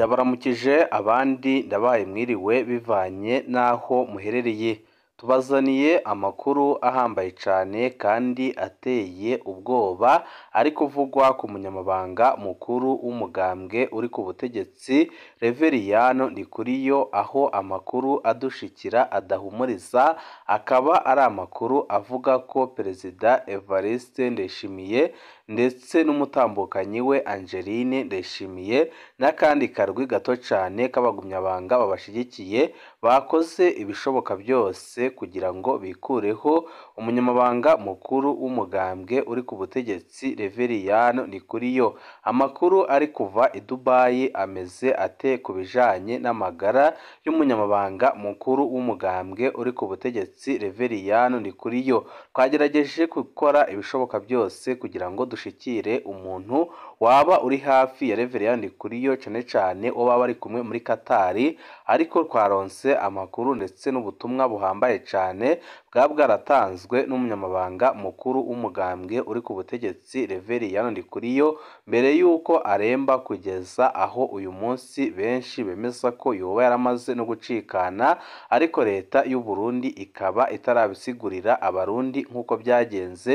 Ndabaramukije abandi ndabaye mwiriwe bivanye n'aho muherereye, tubazaniye amakuru ahambaye cane kandi ateye ubwoba ari kuvugwa ku munyamabanga mukuru w'umugambwe uri ku butegetsi Reveriyano Ndikuriyo, aho amakuru adushikira adahumuriza, akaba ari amakuru avuga ko Perezida Evariste Ndayishimiye ndetse n'umutambukanyi we Angeline Ndayishimiye n'akandi karwi gato cane k'abagumyabanga babashigikiye bakoze ibishoboka byose kugira ngo bikureho umunyamabanga mukuru w'umugambwe uri ku butegetsi Reveriyano Ndikuriyo. Amakuru ari kuva i Dubai ameze ate ku bijanye n'amagara y'umunyamabanga mukuru w'umugambwe uri ku butegetsi Reveriyano Ndikuriyo? Twagerageje gukora ibishoboka byose kugira ngo dushikire umuntu waba uri hafi ya Reveriyano Ndikuriyo, cane cane uwo baba bari kumwe muri Katari, ariko twaronse amakuru ndetse n'ubutumwa buhambaye cane bwaba bwaratanzwe n'umunyamabanga mukuru w'umugambwe uri ku butegetsi Reveriyano Ndikuriyo mbere y'uko aremba, kugeza aho uyu munsi benshi bemeza ko yoba yaramaze no gucikana, ariko leta y'u Burundi ikaba itarabisigurira abarundi nk'uko byagenze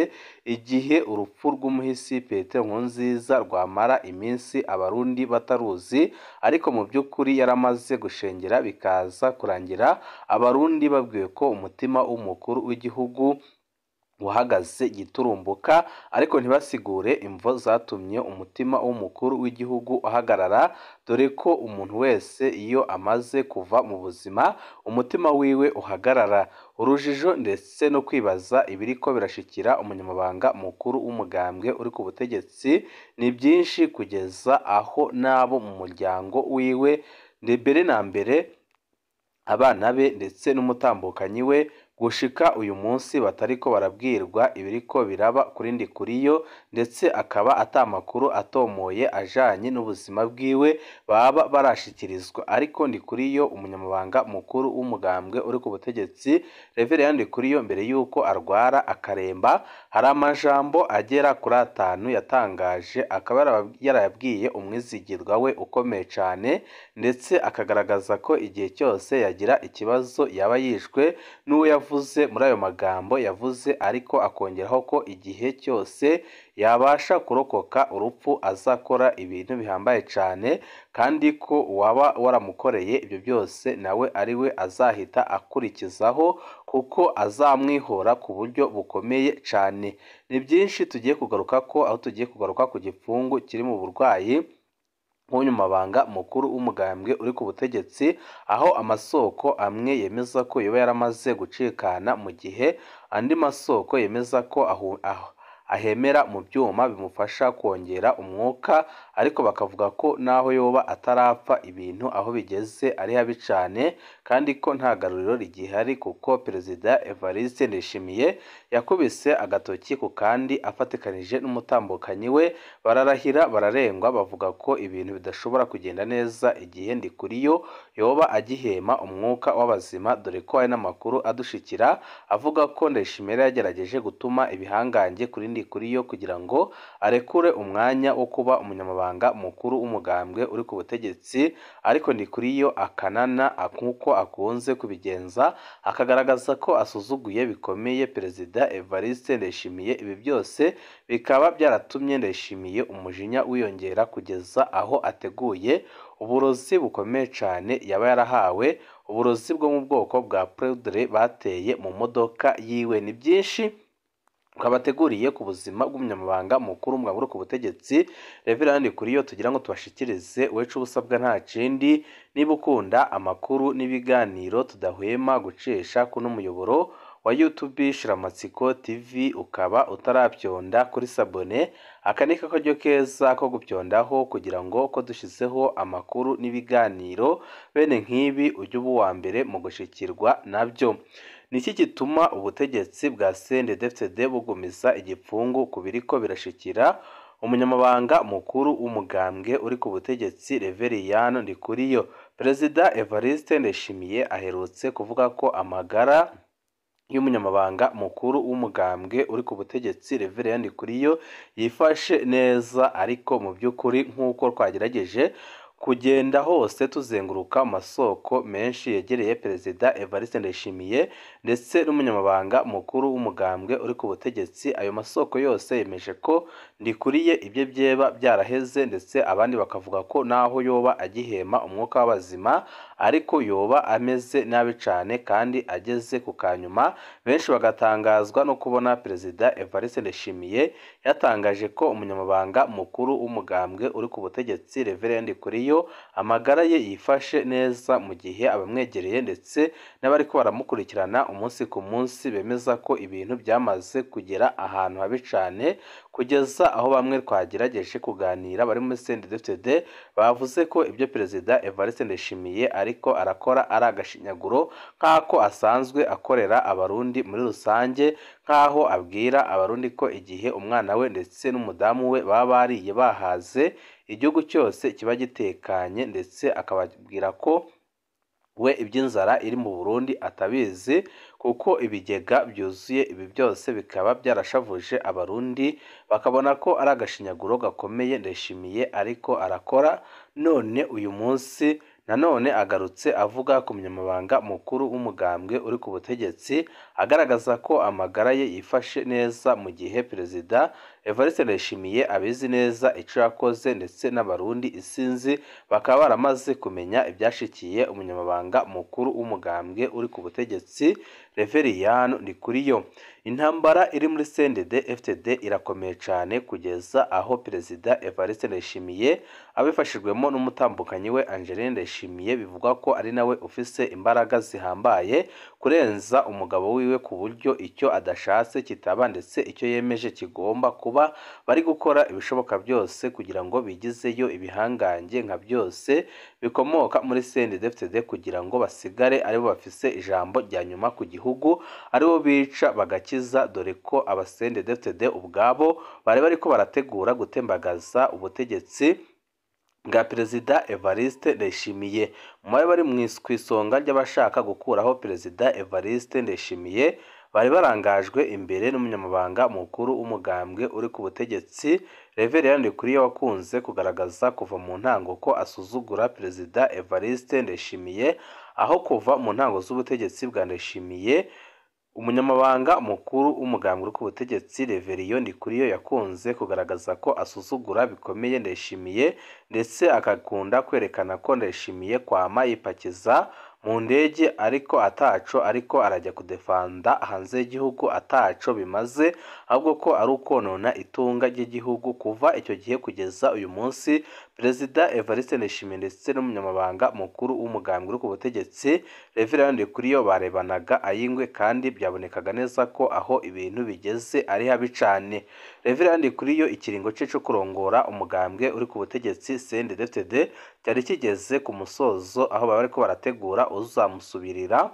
igihe urupfu rw'umuhisi Petero Nkurunziza rwamara iminsi abarundi bataruzi, ariko mu by'ukuri yaramaze gushengera bikaza kurangira abarundi babwiwe ko umutima w'umukuru w'igihugu wahagaze giturumbuka, ariko ntibasigure imvo zatumye umutima w'umukuru w'igihugu uhagarara, dore ko umuntu wese iyo amaze kuva mu buzima umutima wiwe uhagarara. Urujijo ndetse no kwibaza ibiriko birashikira umunyamabanga mukuru w'umugambwe uri ku butegetsi ni byinshi, kugeza aho n'abo mu muryango wiwe mbere na mbere abana be ndetse n'umutambukanyi we gushika uyu munsi batariko barabwirwa ibiriko biraba kuri Ndikuriyo, ndetse akaba ata makuru atomoye ajanye n'ubuzima bwiwe baba barashikirizwa. Ariko Ndikuriyo, umunyamabanga mukuru w'umugambwe uri ku butegetsi Reveriyano Ndikuriyo, mbere y'uko arwara akaremba, hari amajambo agera kuri atanu yatangaje, akaba yarayabwiye umwizigirwa we ukomeye cane, ndetse akagaragaza ko igihe cyose yagira ikibazo yaba yishwe n'uwo yavuze muri ayo magambo yavuze, ariko akongeraho ko igihe cyose yabasha kurokoka urupfu azakora ibintu bihambaye cane, kandi ko uwaba waramukoreye ibyo byose nawe ari we azahita akurikizaho, kuko azamwihora ku buryo bukomeye cane. Ni byinshi tugiye kugaruka ko, aho tugiye kugaruka ku gipfungu kiri mu burwayi nk'umunyamabanga mukuru w'umugambwe uri ku butegetsi, aho amasoko amwe yemeza ko yoba yaramaze gucikana, mu gihe andi masoko yemeza ko ahemera mu byuma bimufasha kongera umwuka, ariko bakavuga ko naho yoba atarapfa ibintu aho bigeze ari habi cane, kandi ko nta garuriro rigihari, kuko Perezida Evariste Ndayishimiye yakubise agatoki ku kandi afatikanije n'umutambukanyi we, bararahira bararengwa, bavuga ko ibintu bidashobora kugenda neza igihe Ndikuriyo yoba agihema umwuka w'abazima, dore ko hari n'amakuru adushikira avuga ko Ndayishimiye yagerageje gutuma ibihangange kuri Ndikuriyo kugira ngo arekure umwanya wo kuba umunyamabanga mukuru w'umugambwe uri ku butegetsi, ariko Ndikuriyo akanana nk'uko akunze kubigenza, akagaragaza ko asuzuguye bikomeye Perezida Evariste Ndayishimiye. Ibi byose bikaba byaratumye Ndayishimiye umujinya wiyongera kugeza aho ateguye uburozi bukomeye cane yaba yarahawe, uburozi bwo mu bwoko bwa poudre bateye mu modoka yiwe. Ni byinshi twabateguriye ku buzima bw'umunyamabanga mukuru w'umugambwe uri ku butegetsi Reveriyano Ndikuriyo, tugira ngo tubashikirize. Wecu ubusabwa nta kindi, niba ukunda amakuru n'ibiganiro tudahwema gucisha kuno muyoboro wa YouTube Shiramatsiko TV, ukaba utarabyonda kuri sabone, aka ni akaryo keza ko gupyondaho kugira ngo ko dushyizeho amakuru n'ibiganiro bene nk'ibi ujye uba uwa mbere mu gushikirwa nabyo. Ni iki gituma ubutegetsi bwa CNDD-FDD bugumiza igipfungu ku biriko birashikira umunyamabanga mukuru w'umugambwe uri ku butegetsi Reveriyano Ndikuriyo? Perezida Evariste Ndayishimiye aherutse kuvuga ko amagara y'umunyamabanga mukuru w'umugambwe uri ku butegetsi Reveriyano Ndikuriyo yifashe neza, ariko mu by'ukuri nk'uko twagerageje Kugenda hose tuzenguruka amasoko menshi yegereye Perezida Evariste Ndayishimiye ndetse n'umunyamabanga mukuru w'umugambwe uri ku butegetsi, ayo masoko yose yemeje ko Ndikuriye ibye byeba byaraheze, ndetse abandi bakavuga ko naho yoba agihema umwuka w'abazima ariko yoba ameze nabi cane kandi ageze ku kanyuma. Benshi bagatangazwa no kubona Perezida Evariste Ndayishimiye yatangaje ko umunyamabanga mukuru w'umugambwe uri ku butegetsi Reverend Ndikuriyo amagara ye yifashe neza, mu gihe abamwegereye ndetse n'abariko baramukurikirana umunsi ku munsi bemeza ko ibintu byamaze kugera ahantu habi cane, kugeza aho bamwe twagerageje kuganira bari muri CNDD-FDD bavuze ko ibyo Perezida Evariste Ndayishimiye ariko arakora ari agashinyaguro nk'ako asanzwe akorera Abarundi muri rusange, nk'aho abwira Abarundi ko igihe umwana we ndetse n'umudamu we baba bariye bahaze igihugu cyose kiba gitekanye, ndetse akababwira ko we iby'inzara iri mu Burundi atabizi kuko ibigega byuzuye. Ibi byose bikaba byarashavuje Abarundi bakabona ko ari agashinyaguro gakomeye Ndayishimiye ariko arakora. None uyu munsi nanone agarutse avuga ku munyamabanga mukuru w'umugambwe uri ku butegetsi, agaragaza ko amagara ye yifashe neza, mu gihe Perezida Evariste Ndayishimiye abizi neza ico yakoze, ndetse n'Abarundi isinzi bakaba baramaze kumenya ibyashikiye umunyamabanga mukuru w'umugambwe uri ku butegetsi Reveriyano Ndikuriyo. Intambara iri muri CNDD-FDD irakomeye cane kugeza aho Perezida Evariste Ndayishimiye abifashijwemo n'umutambukanyi we Angeline Ndayishimiye, bivugwa ko ari nawe ufise imbaraga zihambaye kurenza umugabo wiwe, ku buryo icyo adashatse kitaba ndetse icyo yemeje kigomba kuba. Bari gukora ibishoboka byose kugira ngo bigizeyo ibihangange nka byose bikomoka muri CNDD-FDD, kugira ngo basigare aribo bafise ijambo rya nyuma ku gihugu, aribo bica bagakiza, dore ko aba CNDD-FDD ubwabo bari bariko barategura gutembagaza ubutegetsi bwa Perezida Evariste Ndayishimiye. Mu bari bari ku isonga ry'abashaka gukuraho Perezida Evariste Ndayishimiye bari barangajwe imbere n'umunyamabanga mukuru w'umugambwe uri ku butegetsi Reverend Ndikuriyo, wakunze kugaragaza kuva mu ntango ko asuzugura Perezida Evariste Ndayishimiye, aho kuva mu ntango z'ubutegetsi bwa Ndayishimiye umunyamabanga mukuru w'umugambwe uri ku butegetsi Reverien Ndikuriyo yakunze kugaragaza ko asuzugura bikomeye Ndayishimiye, ndetse agakunda kwerekana ko Ndayishimiye kwama yipakiza mu ndege ariko ataco ariko arajya kudefanda hanze y'igihugu ataco bimaze, ahubwo ko ari ukonona itunga ry'igihugu. Kuva icyo gihe kugeza uyu munsi Perezida Evariste Ndayishimiye ndetse n'umunyamabanga mukuru w'umugambwe uri ku butegetsi Reverend Ndikuriyo barebanaga ay'ingwe, kandi byabonekaga neza ko aho ibintu bigeze ari habi cane. Reverend Ndikuriyo ikiringo cye cyo kurongora umugambwe uri ku butegetsi CNDD-FDD cyari kigeze ku musozo, aho baba bariko barategura uzamusubirira,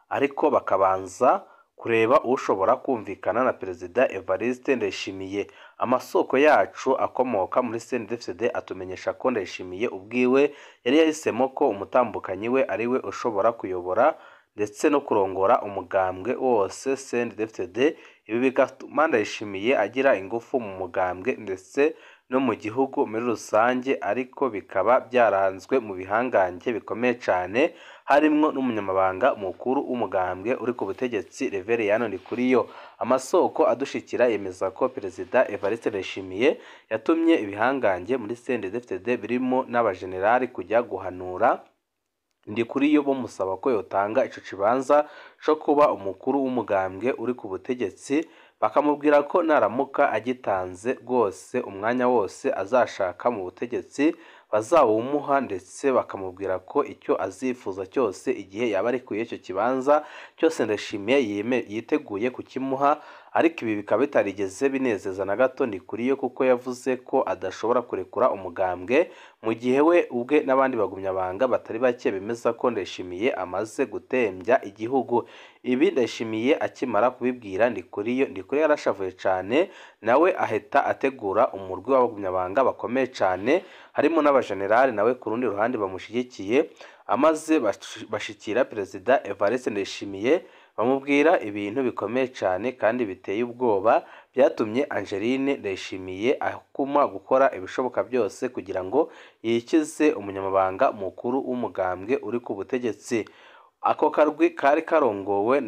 ariko bakabanza kureba ushobora kumvikana na Perezida Evariste Ndayishimiye. Amasoko yacu akomoka muri CNDD-FDD atumenyesha ko Ndayishimiye ubwiwe yari yahisemo ko umutambukanyi we ari we ushobora kuyobora ndetse no kurongora umugambwe wose CNDD-FDD. Ibi bigatuma Ndayishimiye agira ingufu mu mugambwe ndetse no mu gihugu muri rusange, ariko bikaba byaranzwe mu bihangange bikomeye cane, harimwo n'umunyamabanga mukuru w'umugambwe uri ku butegetsi Reverien Ndikuriyo. Amasoko adushikira yemeza ko Perezida Evariste Ndayishimiye yatumye ibihangange muri CNDD-FDD birimo n'abajenerali kujya guhanura Ndikuriyo, bamusaba ko yotanga ico kibanza co kuba umukuru w'umugambwe uri ku butegetsi, bakamubwira ko naramuka agitanze rwose umwanya wose azashaka mu butegetsi bazawumuha, ndetse bakamubwira ko icyo azifuza cyose igihe yaba arekuye icyo kibanza cyose Ndayishimiye yiteguye kukimuha. Ariko ibi bikaba bitarigeze binezeza na gato Ndikuriyo, kuko yavuze ko adashobora kurekura umugambwe mu gihe we ubwe n'abandi bagumyabanga batari bake bemeza ko Ndayishimiye amaze gutembya igihugu. Ibi Ndayishimiye akimara kubibwira Ndikuriyo, Ndikuriyo yarashavuye cane, nawe ahita ategura umurwi w'abagumyabanga bakomeye cane harimo n'abajenerali nawe ku rundi ruhande bamushyigikiye, amaze bashikira Perezida Evariste Ndayishimiye bamubwira ibintu bikomeye cyane kandi biteye ubwoba byatumye Angeline Ndayishimiye akuma gukora ibishoboka byose kugira ngo yikize umunyamabanga mukuru w'umugambwe uri ku butegetsi. Ako karwi kari karongowe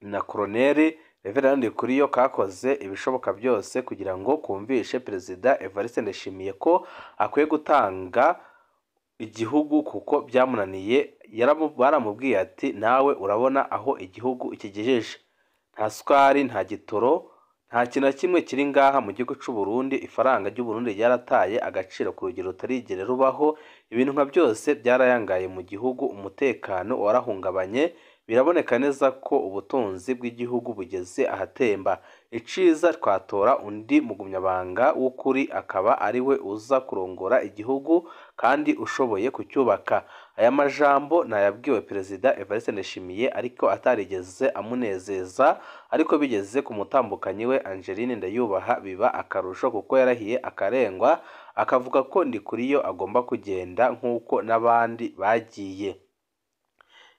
na Colonel Reverend Ndikuriyo kakoze ibishoboka byose kugira ngo kumvishe Perezida Evariste Ndayishimiye ko akwiye gutanga igihugu kuko byamunaniye. Baramubwiye ati nawe urabona aho igihugu kigejeje, nta sukari, nta gitoro, nta kintu na kimwe kiri ngaha mu gihugu cy'u Burundi, ifaranga ry'u Burundi ryarataye agaciro ku rugero rutarigera rubaho, ibintu nka byose byarayangaye mu gihugu, umutekano warahungabanye, biraboneka neza ko ubutunzi bw'igihugu bugeze ahatemba. Iciza twatora undi mugumyabanga w'ukuri akaba ari we uza kurongora igihugu kandi ushoboye kucyubaka. Aya majambo nayabwiwe Perezida Evariste Ndayishimiye ariko atarigeze amunezeza, ariko bigeze ku mutambukanyi we Angeline Ndayubaha biba akarusho kuko yarahiye akarengwa akavuga ko Ndikuriyo agomba kugenda nk'uko n'abandi bagiye.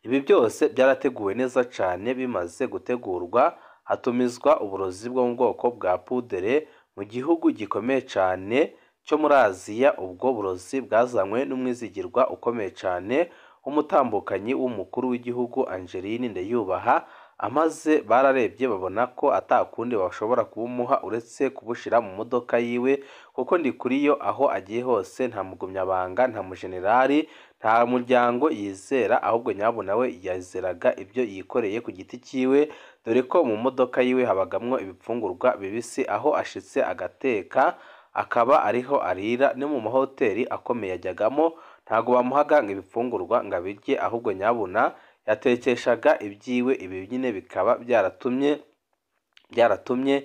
Ibi byose byarateguwe neza cyane, bimaze gutegurwa hatumizwa uburozi bwo mu bwoko bwa pudere mu gihugu gikomeye cyane cyo muri Aziya. Ubwo burozi bwazanywe n'umwizigirwa ukomeye cyane w'umutambukanyi w'umukuru w'igihugu Angeline Ndayubaha, amaze bararebye babona ko atakundi bashobora kubumuha uretse kubushira mu modoka yiwe, kuko Ndikuriyo aho agiye hose nta mugumyabanga, nta mujenerali, nta muryango yizera, ahubwo nyabuna we yazeraga ibyo yikoreye ku giti cyiwe, dore ko mu modoka yiwe habagamwo ibifungurwa bibisi, aho ashitse agateka akaba ariho arira. No mu mahoteli akomeye yajyagamo ntago bamuhaga ngo ibifungurwa ngo abirye, ahubwo nyabuna yatekeshaga ibyiwe. Ibi nyine bikaba byaratumye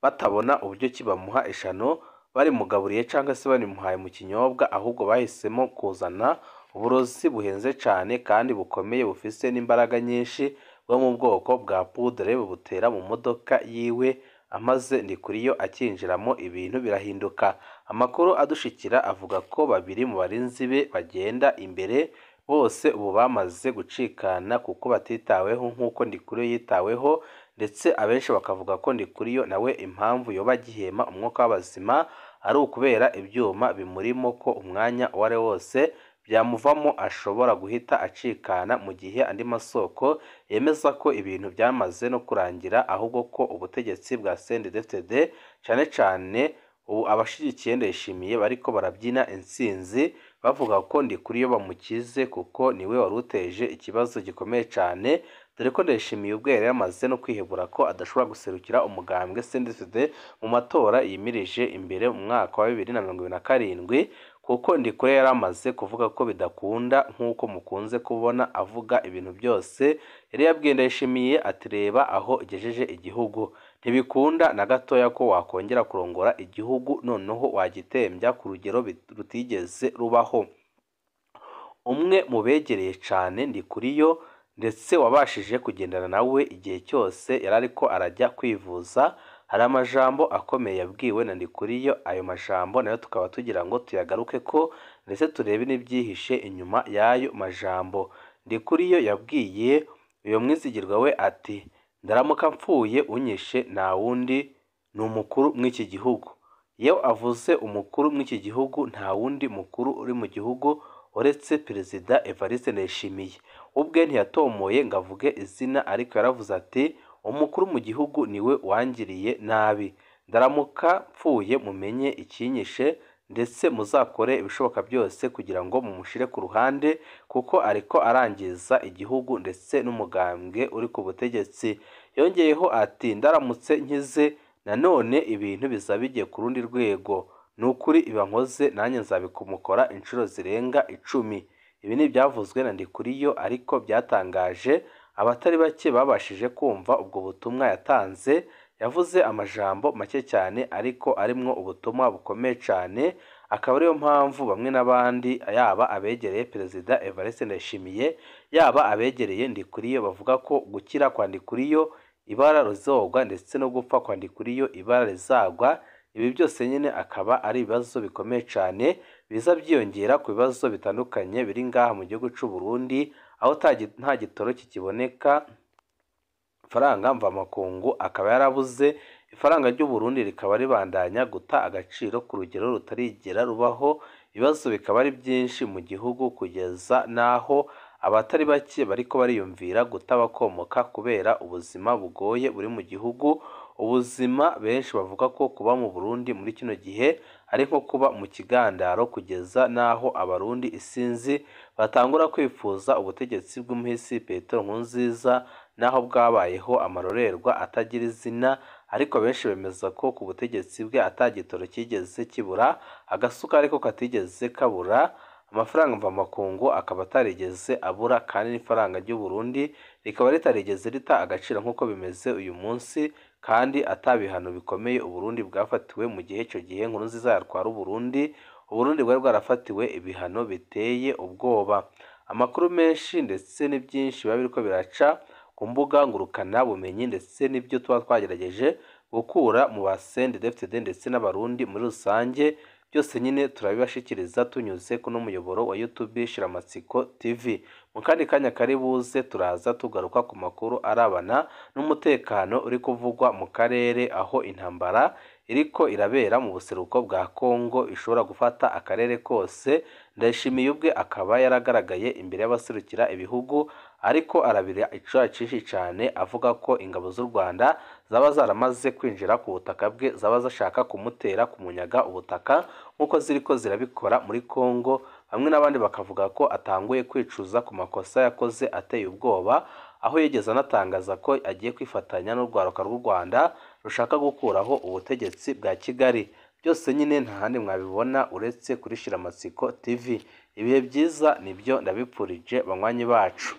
batabona uburyo ki bamuha ishano barimugaburiye cyangwa se barimuhaye mu kinyobwa, ahubwo bahisemo kuzana uburozi buhenze cyane kandi bukomeye bufise n'imbaraga nyinshi bwo mu bwoko bwa pudre, bubutera mu modoka yiwe, amaze Ndikuriyo akinjiramo ibintu birahinduka. Amakuru adushikira avuga ko babiri mu barinzi be bagenda imbere bose ubu bamaze gucikana kuko batitaweho nk'uko Ndikuriyo yitaweho, ndetse abenshi bakavuga ko Ndikuriyo nawe impamvu yoba agihema umwuka w'abazima ari ukubera ibyuma bimurimo, ko umwanya uwo ari wose byamuvamo ashobora guhita acikana, mu gihe andi masoko yemeza ko ibintu byamaze no kurangira, ahubwo ko ubutegetsi bwa CNDD-FDD cyane cyane ubu abashigikiye Ndayishimiye bariko barabyina intsinzi bavuga ko Ndikuriyo bamukize kuko niwe wari uteje ikibazo gikomeye cyane, dore ko Ndayishimiye ubwe yari yamaze no kwihebura ko adashobora guserukira umugambwe CNDD-FDD mu matora yimirije imbere mu mwaka wa 2027, kuko Ndikuriyo yari amaze kuvuga ko bidakunda nk'uko mukunze kubona avuga ibintu byose. Yari yabwiye Ndayishimiye ati reba aho ugejeje igihugu, ntibikunda na gatoya ko wakongera kurongora igihugu, noneho wagitembya ku rugero rutigeze rubaho. Umwe mu begereye cyane Ndikuriyo ndetse wabashije kugendana nawe igihe cyose yari ariko arajya kwivuza, hari amajambo akomeye yabwiwe na Ndikuriyo. Ayo majambo nayo tukaba tugira ngo tuyagaruke ko ndetse turebe n'ibyihishe inyuma y'ayo majambo. Ndikuriyo yabwiye uyo mwizigirwa we ati ndaramuka mpfuye unyishe nta wundi ni umukuru mw'iki gihugu. Iyo avuze umukuru mw'iki gihugu nta wundi mukuru uri mu gihugu uretse Perezida Evariste Ndayishimiye. Ubwe ntiyatomoye ngo avuge izina, ariko yaravuze ati umukuru mu gihugu niwe wangiriye nabi, ndaramuka mpfuye mumenye ikinyishe ndetse muzakore ibishoboka byose kugira ngo mumushire ku ruhande, kuko ariko arangiza igihugu ndetse n'umugambwe uri ku butegetsi. Yongeyeho ati ndaramutse nkize nanone ibintu bizaba bigiye ku rundi rwego, ni ukuri iba nkoze nanjye nzabikumukora inshuro zirenga 10. Ibi ni ibyavuzwe na Ndikuriyo ariko byatangaje abatari bake babashije kumva ubwo butumwa yatanze. Yavuze amajambo make cyane ariko arimwo ubutumwa bukomeye cyane, akaba ariyo mpamvu bamwe n'abandi yaba abegereye Perezida Evariste Ndayishimiye yaba abegereye Ndikuriyo bavuga ko gukira kwa Ndikuriyo ibara rizogwa ndetse no gupfa kwa Ndikuriyo ibara rizagwa. Ibi byose nyine akaba ari ibibazo bikomeye cyane biza byiyongera ku bibazo bitandukanye biri ngaha mu gihugu cy'u Burundi, aho nta gitoro kikiboneka, Ifaranga mvamakungu akaba yarabuze, ifaranga ry'u Burundi rikaba ribandanya guta agaciro ku rugero rutarigera rubaho. Ibibazo bikaba ari byinshi mu gihugu kugeza n'aho abatari bake bariko bariyumvira guta bakomoka kubera ubuzima bugoye buri mu gihugu. Ubuzima benshi bavuga ko kuba mu Burundi muri kino gihe ari nko kuba mu kigandaro, kugeza n'aho abarundi isinzi batangura kwifuza ubutegetsi bw'umuhisi Petero Nkurunziza, naho bwabayeho amarorerwa atagira izina, ariko benshi bemeza ko ku butegetsi bwe atagitoro cyigeze kibura, agasuka ariko katigeze kabura, amafaranga mvamakungu akaba atarigeze abura, kandi n'ifaranga ry'u Burundi rikaba ritarigeze rita agaciro nk'uko bimeze uyu munsi, kandi atabihano bikomeye u Burundi bwafatiwe mu gihe icyo gihe Nkurunziza yatwara u Burundi. Uburundi bwari bwarafatiwe ibihano biteye ubwoba. Amakuru menshi ndetse n'ibyinshi biba biriko biraca ku mbuga ngurukana bumenyi ndetse n'ibyo tuba twagerageje gukura mu ba CNDD-FDD ndetse n'abarundi muri rusange, byose nyine turabibashikiriza tunyuze kuno muyoboro wa YouTube Shiramatsiko TV. Mu kandi kanya kari buze turaza tugaruka ku makuru arabana n'umutekano uri kuvugwa mu karere, aho intambara iriko irabera mu buseruko bwa Kongo ishobora gufata akarere kose. Ndayishimiye ubwe akaba yaragaragaye imbere y'abaserukira ibihugu ariko arabira icuya cinshi cane, avuga ko ingabo z'u Rwanda zaba zaramaze kwinjira ku butaka bwe, zaba zashaka kumutera kumunyaga ubutaka nk'uko ziriko zirabikora muri Kongo. Bamwe n'abandi bakavuga ko atanguye kwicuza ku makosa yakoze ateye ubwoba, aho yigeze anatangaza ko agiye kwifatanya n'urwaruka rw'u Rwanda rushaka gukuraho ubutegetsi bwa Kigali. Byose nyine nta handi mwabibona uretse kuri Shiramatsiko TV. Ibihe byiza nibyo ndabipfurije banywanyi bacu.